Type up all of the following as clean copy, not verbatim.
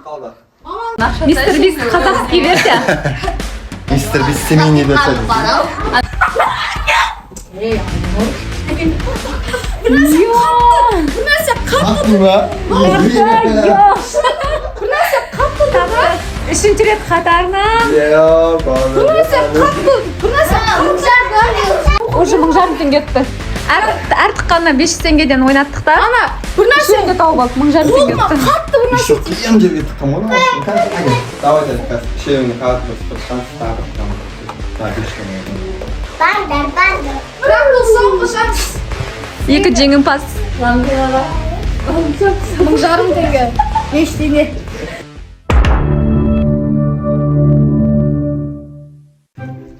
Қалды. Мистер Бист казахский версия. Мистер Бист семейный версия дейді. Қатты ма? Үшінші рет қатарынан. Уже 1500 теңге өтті. Әр тыққаннан 500 теңгеден ойнаттық та. Ана бір нәрсе Үшеуін де тауып алды, 1500 теңге қолыма өтті. қатты бір нәрсе Еще қиын жерге тыққан ғой. Давайте қазір үшеуіңе қатты бір шанс тағы тыққанмын. Так, үш теңге. Бандар, бандар. Бірақ бұл соңғы шанс. Екі жеңімпаз. 1500 теңге. Ештеңе.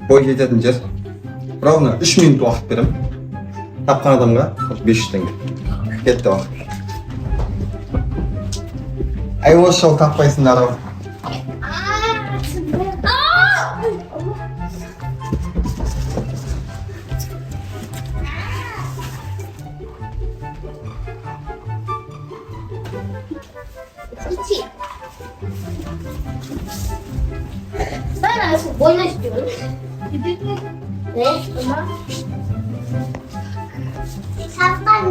Бой жететін жер. Ровно 3 минут уақыт беремін. Тапқан адамға 500 теңге. Кетті уақыт. Ай, осы жолы таппайсыңдар ау. Иди. Ben больно istiyorum. Ne?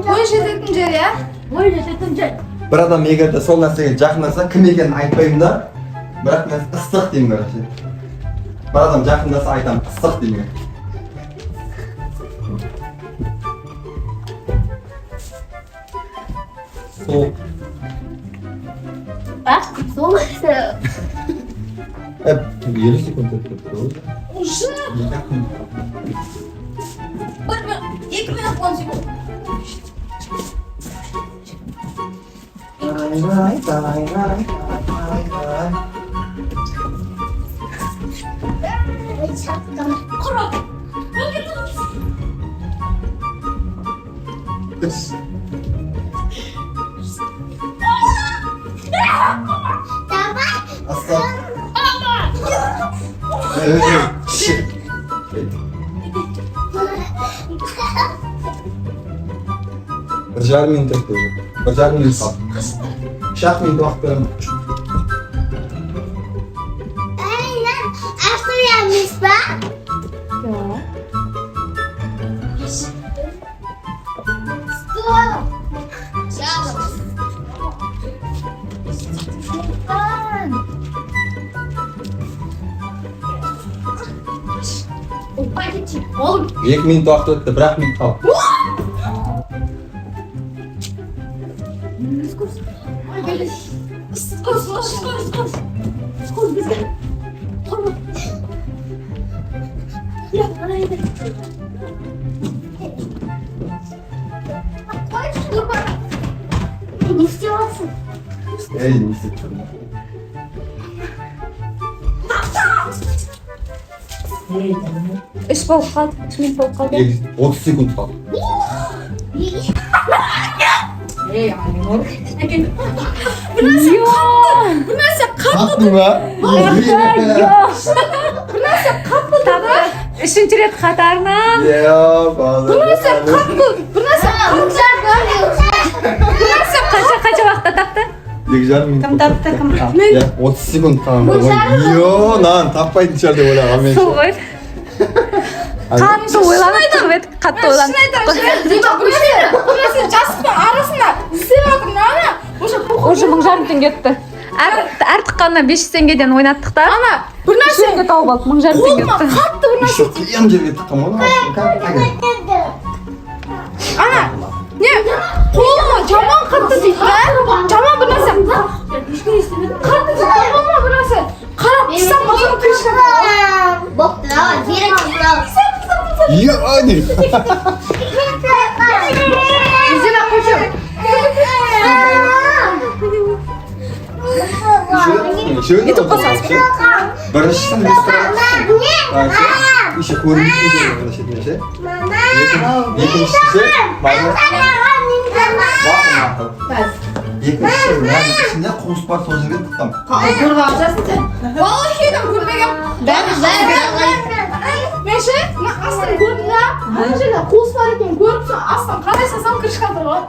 Бой жететін жер, иә? Бой жететін жер. Бір адам егер де сол нәрсеге жақындаса, кім екенін айтпаймын да, бірақ мен ыстық деймін, короче. Бір адам жақындаса, айтамын, ыстық деймін. Суық. Bak, soğuk. 50 секунд өтіп кетті ғой. Уже 2-ақ минут. 1 минут, 2 минут 10 секунд. Давай, давай, давай, давай, давай. Құры. Үш. Давай. Ыстық. Ей, ей, ей. 1,5 минут өтті уже. 1,5 минут қалды. 3-ақ минут уақыт беремін. Aynen. Aferin bak. Жоқ. Стоп. Сейчас. Степан. Упадете. Ол 2 минут уақыт өтті, 1-ақ минут қалды. Қос, қос, қос, қос. Қос бізге. Құры. Я, ана еді. Қойшы, Нұрбан. Не істеп жатсың? Ей, не істеп тұрмын? Үш болып қалды, 3 минут болып қалды. 30 секунд қалды. Йо! Бір нәрсе Қатты ма? Тапты. Үшінші рет қатарынан. Бір нәрсе қатты, бір нәрсе бір нәрсе. Қанша уақытта тапты? 2,5 минут. Кім тапты, кім? Мен. 30 секунд қалған. Йо, мынаны таппайтын шығар деп ойлағанмын мен. Сол ғой. Қатты ойланып тұрып едік, қатты Шын ойланып. айтамын, шын айтамын. Бір нәрсе жастықтың арасында іздеп жатырмын да, ана. Уже похуй. Уже 1500 теңге өтті. Әр тыққаннан 500 теңгеден ойнаттық та. Ана бір нәрсе Үшеуін де тауып алды, 1500 теңге қолыма өтті. қатты бір нәрсе. Еще қиын жерге тыққан ғой. Ана не, қолыма жаман қатты тиді да, жаман бір нәрсе қатты тиді қолыма бір нәрсе. Қарап тұрсам, маған крышка. Бопты, давай, бері мынау. Йо, не. Зина, қойшы. Үшеуін де Біріншісін еще көрінбейтін жері мына шетінен ше. Екіншісі ше, мақұл, мақұл. Екіншісі мынаның ішінде қуыс бар, сол жерге тыққам. Көріп аласың сен. Валлахи, мен көрмегенмін. Мен ше мына астын көрдім да, ана жерде қуыс бар екенін көріп, соң астын қарай салсам, крышка тұр ғой.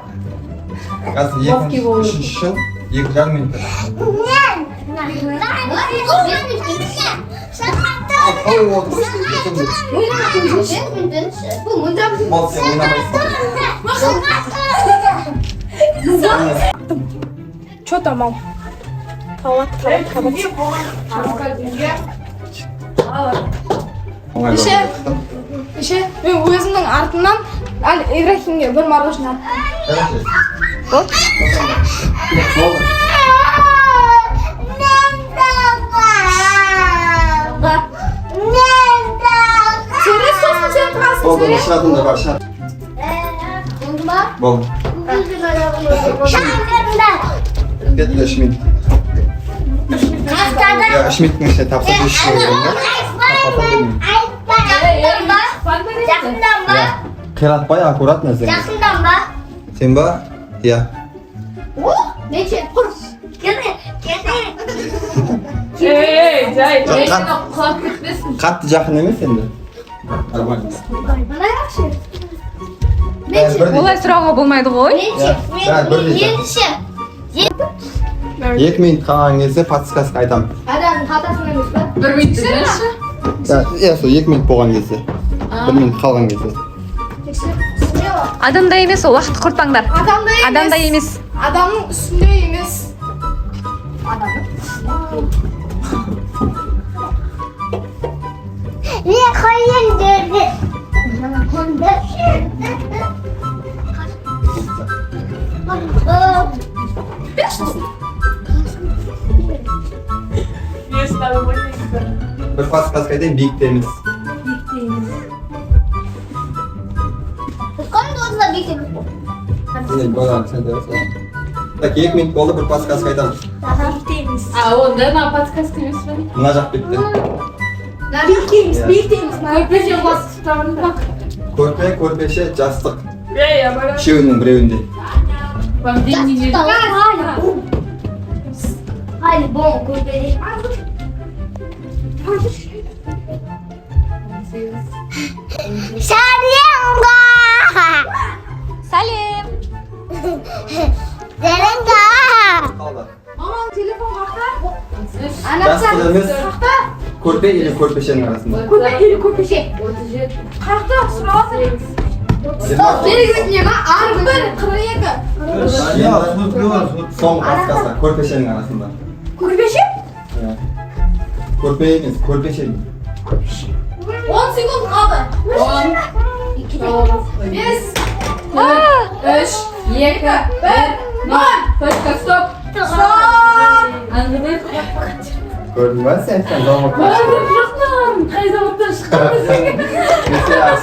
Қазір Ловкий екінші, болу. үшінші үшін 2,5 минут. Ал, отыршы. Бұл мұнда. Болды, сен ойнамайсың. Че там, мам? Қабат, қабат, қабат. Оңай. Неше? Болды. Неше? Мен өзімнің артымнан әлі Ибрахимге бір мороженое алдым. Короче, Болды. болды. Сере, сосын сен тұрасың, Болды, Сере. шығатын да бар, шығат. Болды ма? Болды. Кетті 3 минут. Иә, 3 минуттың ішінде тапса, 500 теңге беремін да. Таппаса, бермеймін. Жақындан ба? Иә. Қиратпай, аккуратно сен. Жақындан ба? Сен ба? Иә. Неше? Құр. Келе, келе. Ей, жай. Жоқ, Құлап кетпесін. Қатты жақын емес енді. Нормально. Мына жақшы. Бәрі бірдей. Олай сұрауға болмайды ғой. Менше, Иә, бірдей. менше. 2 минут қалған кезде подсказка айтамын. Адамның қалтасында емес па? Бір минут десеңізші. Иә, иә, сол 2 минут болған кезде. 1 минут қалған кезде. Тексер. Смело. Адамда емес ол, уақыт құртпаңдар. Адамда емес. Адамда емес. Адамның үстінде емес. Адамның. Не қойын деді. Мына қонды. Бір подсказка айтайын: биікте емес. Қонды осында биік емес. Не, бала, кішкентай болса. Так, 2 минут болды, бір подсказка айтамын. А, онда мына подсказка емес пе? Мына жақ бетте. Биікте емес, Иә. биікте емес. Көрпеше басып тұрамын. Көрпе, көрпеше, жастық. Үшеуінің біреуінде. По-любому көрпе. Сәлемға! Сәлем. Сәлемға! Қалды. Маманың телефон қақта. Жастық емес. Қақта. Көрпе или көрпешенің арасында. Көрпе или көрпеше. Қақта сұрап жатыр. 20. Керек не ма? 41, 42. Енді соңғы подсказка: көрпешенің арасында. Көрпеше? Иә. Көрпе емес, көрпеше. 10 секунд қалды. 10, 5, 3, 2, 1, 0. Точка, стоп. Стоп! Көрдің ба, сен айтқан жауап. Жоқпын. Қай заводтан шыққан?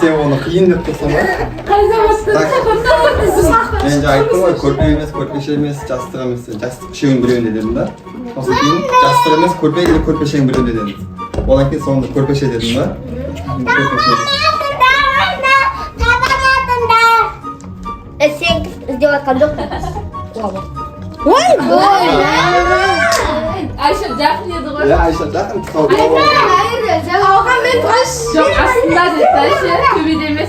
Сен оны қиын деп тұрсың ба? Қай заводтан Так. шыққан? Мен жаңа айттым ғой, көрпе емес, көрпеше емес, жастық емес, жастық, үшеуінің біреуінде дедім да. Сосын кейін жастық емес, көрпе или көрпешенің біреуінде дедім. Одан кейін соңында көрпеше дедім да. Көрпеше. Сен іздеп жатқан жоқпын. Ой, Айша жақын еді ғой. Иә, Айша жақын тұсау. Алған мен тұрайыншы. Жоқ, астында деді Айша. Төбеде емес.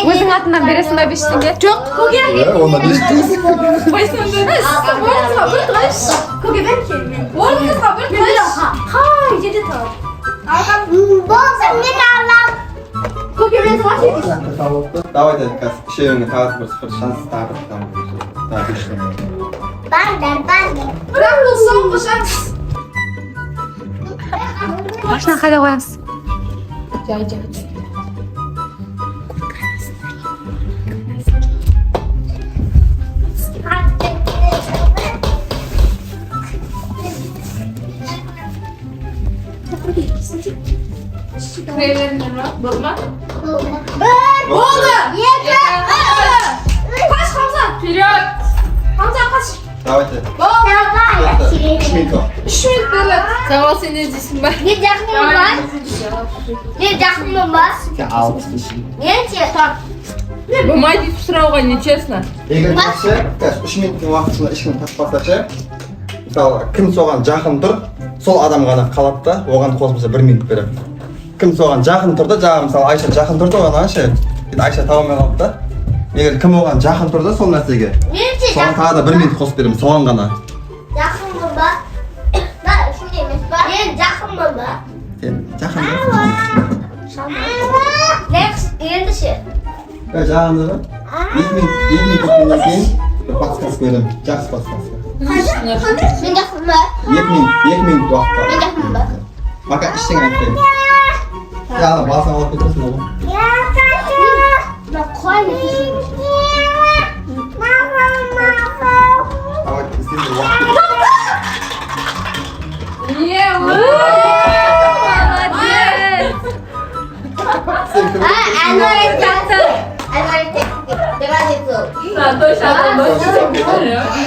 Өзің атынан бересің ба 500 теңге? Жоқ, көке. Иә, онда не істейсің? Орныңызға бір тұрайыншы. Көке, мен келмін. Орныңызға бір тұрайыншы. Қай жерде тұрады? Алған Болсын, мен алам. Көке, мен тұрайыншы. Давайте қазір үшеуіңе тағы бір шанс, тағы бір там. Тағы 500 теңге. Бандар, бандар. Бірақ бұл соңғы шанс. Машина қайда қоямыз? Жай, жай. Кіре ма? Болды ма? Бір, Болды. екі, Қаш, Хамза. Вперед! Хамза, қаш. Давайте. Болды. Давай. 3 минут бар. 3 минут беріледі. Сауал, сен не дейсің ба? Мен жақынмын ба? Мен жақынмын ба? Сен 60-шы. Мен ше? Болмайды өйтіп сұрауға, нечестно. Егер ше, қазір 3 минуттың уақытысында ешкім таппаса ше, мысалы, кім соған жақын тұр, сол адам ғана қалады да, оған қосымша 1 минут беремін. Кім соған жақын тұрды, жаңағы, мысалы, Айша жақын тұрды оған ше, енді Айша таба алмай қалды да. Егер кім оған жақын тұрды сол нәрсеге, Меніңше соған тағы да 1 минут қосып беремін, соған ғана. Жақынмын ба? Ба, шынымен емес па? Мен жақынмын ба? Сен жақын. Next, енді ше. Жақын ба? 2 минут, 2 минут өткеннен кейін бір подсказка беремін, жақсы подсказка. Мен жақынмын ба? 2 минут, 2 минут уақыт бар. Мен жақынмын ба? Пока ештеңе айтпаймын. Сен ана басын алып кетесің ғой. Мен қалай нетесің? Давай, сенде уақыт кетеді. Е, молодец! Сен кім? Тапты.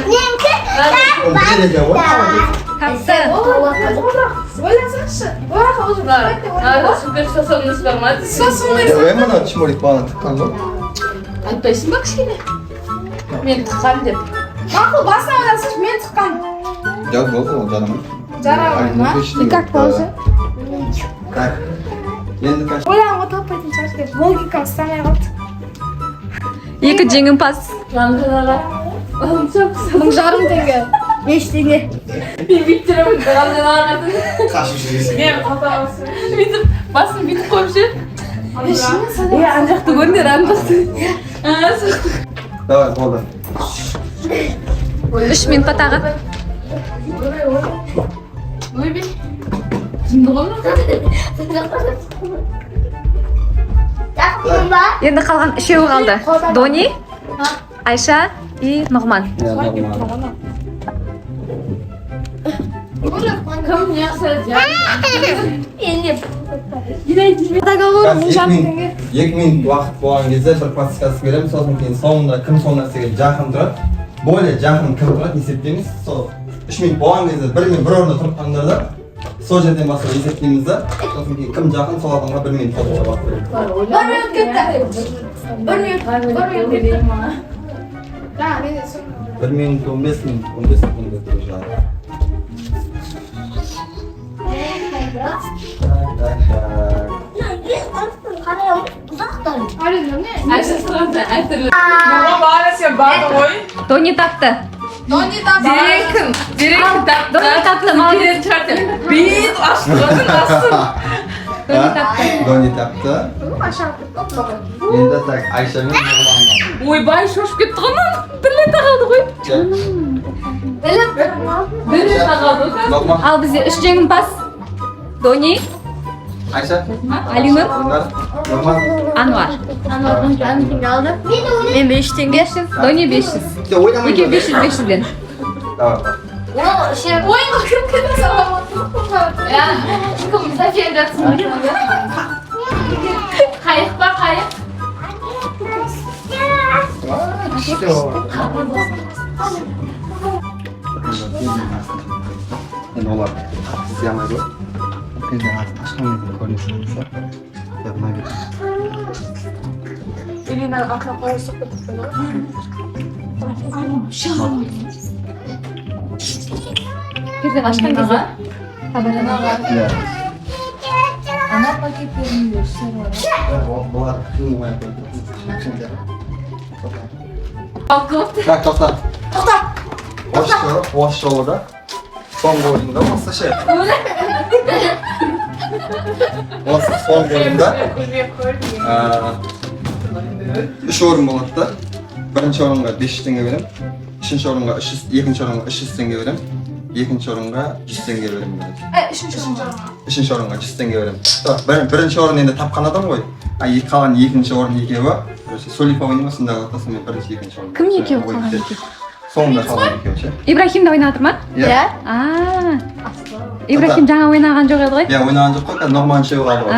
Менікі. Ол біледі екен ғой. Тапты. Ойлансаңшы. Оларға уже. Суперспособность бар ма? Сосын. Е, мына чморик бағана тыққан ғой. Айтпайсың ба кішкене? Мен тыққан деп. Мақұл, басына ойлансаңшы, мен тыққан. Жоқ, болды, ол жарамайды. Жарамайды ма? И как пауза? Так, енді қазір. Ойлануға таппайтын шығар деп. Логикам ұстамай қалды. Екі жеңімпаз. 1500 теңге. 5 теңге. Мен бүйтіп жүремін, Рамзан аға. Қашып жүресің. Мен бүйтіп, басын бүйтіп қойып ше. Е, ана жақты көріңдер, ана жақты. Давай, болды. 3 минут па тағы? Ойбай. Жынды ғой мынау. Жақынмын ба? Енді қалған үшеуі қалды. Дони, Айша и Нұғман. Иә, нормально. Кім не ұқсайды? Енді. Договор Қазір 1500 2 минут, теңге. 2 минут уақыт болған кезде бір подсказка беремін, сосын кейін соңында кім сол нәрсеге жақын тұрады, более жақын кім тұрады, есептейміз. Сол 3 минут болған кезде бір мен бір орында тұрып қалғандарда сол жерден бастап есептейміз да, сосын кейін кім жақын, сол адамға 1 минут қосымша уақыт береміз. 1 минут кетті. 1 минут, 1 минут кетті. Да, мен де соны. 1 минут 15 минут, 15 секунд кетті уже. Так, так, так. Қарай, ұзақтан. Арина, не? Айша сұрады әртүрлі. Мама, бағана сен барды ғой. Дони тапты. Дони тапты. Директім, директім тапты. Дони тапты, молодец. Келетін шығар деп. Бүйтіп ашты ғой астын. Дони тапты. Дони тапты. Енді так, Айша мен Нұрлан. Ойбай, шошып кетті ғой мынау. Бір рет қалды ғой. Бір рет қалды ғой. Нұғман. Ал бізде үш жеңімпаз. Дони, Айша. Алинұр, Нұғман. Ануар. Мен 5 теңге. Дони 500. Сен ойнамай. Екеуі 500 500-ден. Давай. Ойынға кіріп кетті. Иә, кім София жатсын. Қайық па, қайық? Все. Енді олар қатты істей алмайды ғой. Перденің артын ашқан кезде көрінесің да. Мына бет. Элинаның артына қоя соқпай кетті ғой. Пердені ашқан кезде. Иә. Ана пакеттерінде бар. Бұлар қимай қойды. Так, тоқта. Тоқта. Осы жолы да соңғы ойында осы ше. Осы соңғы ойында үш орын болады да. Бірінші орынға 500 теңге беремін. Үшінші орынға 300, екінші орынға 300 теңге беремін. Екінші орынға 100 теңге беремін. Үшінші орынға. Үшінші орынға 100 теңге беремін. Так, бірінші орын енді тапқан адам ғой. А екі қалған екінші орын екеуі, короче, сөйлеп ойнай ма, сондай қылады да, сонымен бірінші, екінші орын. Кім екеуі Ой, қалған бітеді. екеуі? Соңында қалған екеуі ше. Ибрахим да ойнап жатыр ма? Иә. А. Ибрахим жаңа ойнаған жоқ еді ғой? Иә, ойнаған жоқ қой, қазір Нұғман үшеуі қалды ғой. А.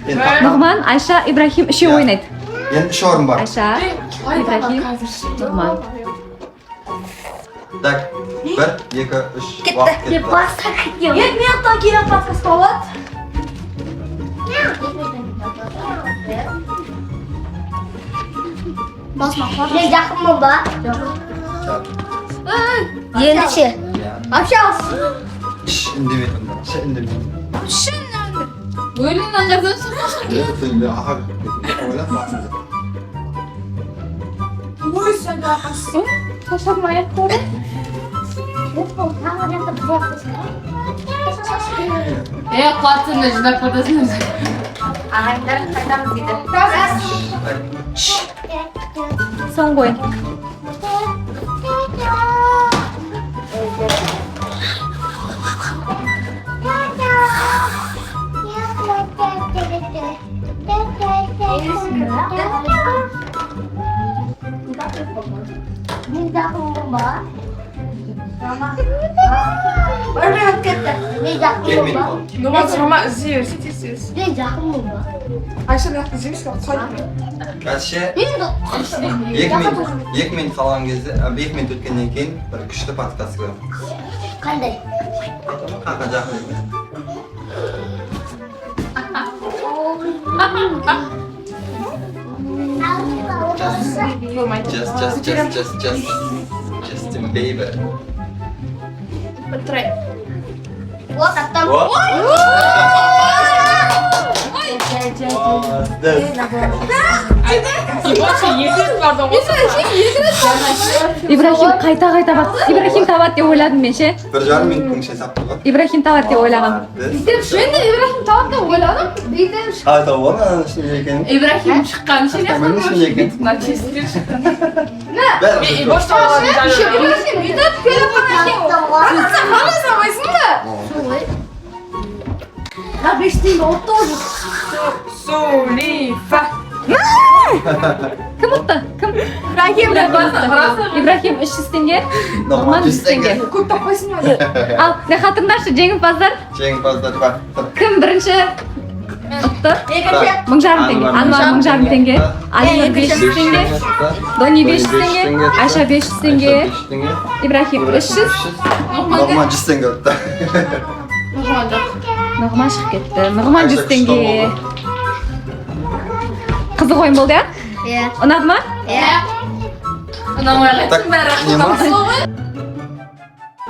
Енді Нұғман, Айша, Ибрахим үшеуі Иә. ойнайды. Енді үш орын бар. Айша, Ибрахим, Нұғман. Так, бір, екі, үш, уақыт кетті. Басқа кеткен. 2 минуттан кейін подкаст болады. Басыма құлап. Мен жақынмын ба? Енді ше. Иә. Вообще Шш, үндемей тұрыңдар. Ш, үндемей. Шын. Өлімнен аңғардан шыққан. Иә, сен де аға ойлап басыңды. Шаршадым аяқтары. Қуатсың да жинап кетесің. Ағайындар қайтамыз дейді. Соңғы ойын. Мен жақынмын ба? Мен жақынмын ба? Нұрман сұрама іздей берсе тез-тез. Мен жақынмын ба? Айша мына жақта іздемейсің ба? Құлайды. Қазірше 2 минут қалған кезде, 2 минут өткеннен кейін бір күшті подкаст көремін. Қандай? Қақа жақын екен. Just Justin Bieber. Бір О, таптым. Ибрахим қайта-қайта бат. Ибрахим табады деп ойладым мен ше. 1,5 минуттың ішінде тапты ғой. Ибрахим табады деп ойлағам. Мен де Ибрахим табады деп ойладым. Бүйтіп Қалай тауып алған ананың ішінде екенін? Ибрахим шыққан ше, Білмеймін ішінде екенін. мына честер шыққан. Бәрі Мен бір бош Еще Ибрахим бүйтіп келіп қалған екен. Қарасаң қарасамайсың ба? Сулифа. Кім ұтты? Кім? Ибрахим. Ибрахим 300 теңге. Нұғман 100 теңге. Көп таппайсың ба? Ал, не хатыңдаршы жеңімпаздар. Жеңімпаздар бар. Кім бірінші ұтты? 1500 теңге. Ануар 1500 теңге. Алинұр 500 теңге. Дони 500 теңге. Айша 500 теңге. Ибрахим 300. Нұғман 100 теңге ұтты. Нұғман шығып кетті. Нұғман 100 теңге. Қызық ойын болды, иә? Иә. Ұнады ма? Иә. Ұнамай қайтсын бәрі. Не ма?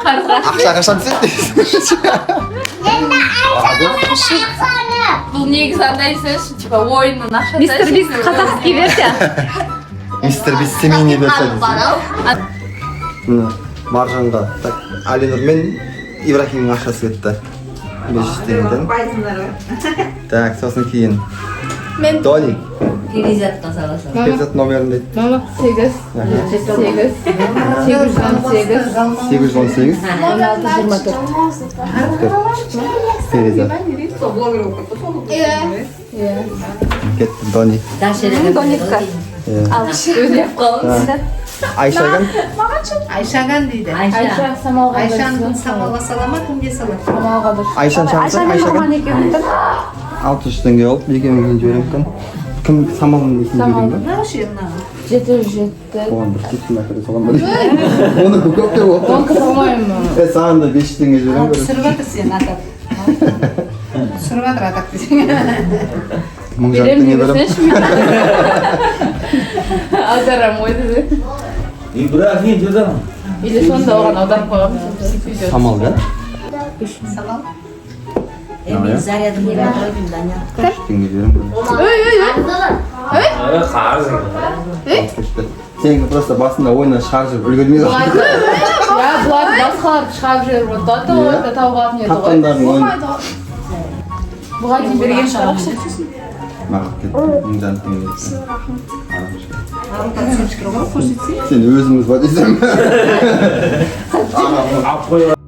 Қарызға. Ақша қашан түседі? Бұл негізі андай сөз, типа ойынның ақшасы. Мистер Бист казахский версия. Мистер Бист семейный версия дейсің. Міне, Маржанға. Так, Алинұр мен Ибрахимнің ақшасы кетті. 500 теңгеден. Так, сосын кейін. Дони. Перизатқа саласың. Перизат номерін дейді. 8, 8, 818, 818. 16, 24. Перизат. Кетті Дони. Ал, өзілеп қалыңыз. Айшаган. Айшаган дейді. Айша самалға Айшаны самалға сала ма, кімге салады? Самалға дұрыс. Айшаны шақырсақ, Айшаган. 600 теңге алып, екеуін жіберемін екен. Кім самалдың несін жіберейін ба? Мынау ше, мынау. 707. Оған бір тексін әкеле саламын ба? Оны көп деп отыр. Онікі по-моему. Саған да 500 теңге жіберемін. Түсіріп жатыр сені атап. Түсіріп жатыр атап десең. 1500 Берем теңге беремін. десеңші мен. Аударам ой деді. Ибрахим дедім. Или сонда оған аударып қойғанмын. Самал, да? Самал. Мен зарядым қойдым, Даня. 3 теңге жіберемін. Қарыз. Сен просто басында ойыннан шығарып жіберіп үлгермей қалдың. Я бұлар басқаларды шығарып жіберіп отырды, ойында тауып алатын еді ғой. Тапқандардың ойын. Бұған дейін берген шығар ақша. Маған кетті. 1500 теңге. Сен өзіміз ба десем. Алып қойып.